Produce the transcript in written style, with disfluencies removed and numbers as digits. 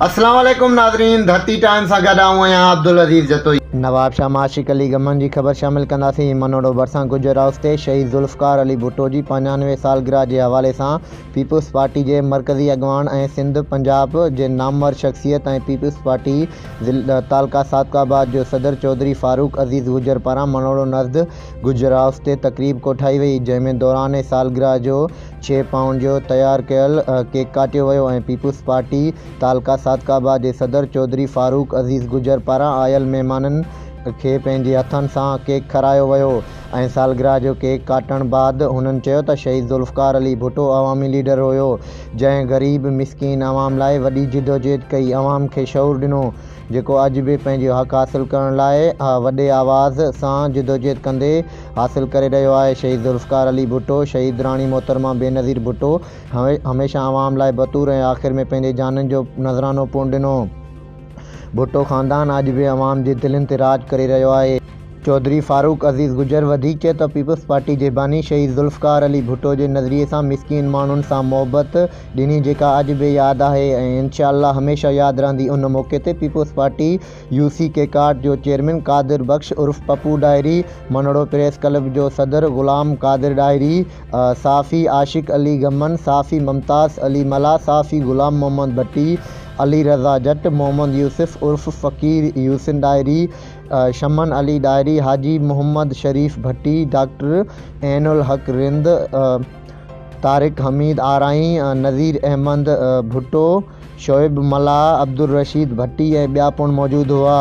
اسلام عليڪم ناظرين ڌرتي ٽائيم سان گڏ آئون آهيان عبدالعزيز جتوئي. نوابشاهه مان عاشق علي گمن جي خبر شامل ڪنداسين. منوڙو ڀرسان گجر هائوس تي شهيد ذوالفقار علي ڀٽو جي پنجانوي سالگرهه جي حوالي سان پيپلز پارٽي جي مرڪزي اڳواڻ ۽ سنڌ پنجاب جي نامور شخصيت ۽ پيپلز پارٽي تعلقه صادق آباد جو صدر چوڌري فاروق عزيز گجر پاران منوڙو نزد گجر هائوس تي تقريب ڪوٺائي وئي جنهن ۾ دوران سالگرهه جو ڇهه پائونڊ جو تيار ڪيل ڪيڪ ڪاٽيو ويو ۽ پيپلز پارٽي تعلقه صادق آباد جي صدر چوڌري فاروق عزيز گجر پاران آيل مهمانن کي پنهنجي هٿن سان ڪيڪ کارايو ويو ۽ سالگرهه جو ڪيڪ ڪاٽڻ بعد هنن چيو ته شهيد ذوالفقار علي ڀٽو عوامي ليڊر هيو جنهن غريب مسڪين عوام لاء وڏي جدوجهد ڪئي عوام کي شعور ڏنو جيڪو اڄ به پنهنجو حق حاصل ڪرڻ لاء وڏي آواز سان جدوجهد ڪندي حاصل ڪري رهيو آهي. شهيد ذوالفقار علي ڀٽو، شهيد راڻي محترمه بينظير ڀٽو هميشه عوام لاء بطور ۽ آخر ۾ پنهنجي جانين جو نذرانو پڻ ڏنو. ڀٽو خاندان اڄ به عوام جي دلين تي راڄ ڪري رهيو آهي. چوڌري فاروق عزيز گجر وڌيڪ چيو ته پيپلز پارٽي جي باني شهيد ذوالفقار علي ڀٽو جي نظريي سان مسڪين ماڻهن سان محبت ڏني جيڪا اڄ به ياد آهي ۽ انشاء الله هميشه ياد رهندي ان موقعي تي پيپلز پارٽي يو سي ڪيڪاٽ جو چيئرمين قادر بخش عرف پپو ڏاهري، منهڙو پريس ڪلب جو صدر غلام قادر ڏاهري، صحافي عاشق علي گمن، صحافي ممتاز علي ملاح، صحافي غلام محمد ڀٽي، علي رضا جٽ، محمد يوسف عرف فقير يوسن ڏاهري، شمن علي ڏاهري، حاجي محمد شريف ڀٽي، ڊاڪٽر عين الحق رند، طارق حميد آرائين، نذير احمد ڀٽو، شعيب ملاح، عبدالرشيد ڀٽي ۽ ٻيا پڻ موجود هئا.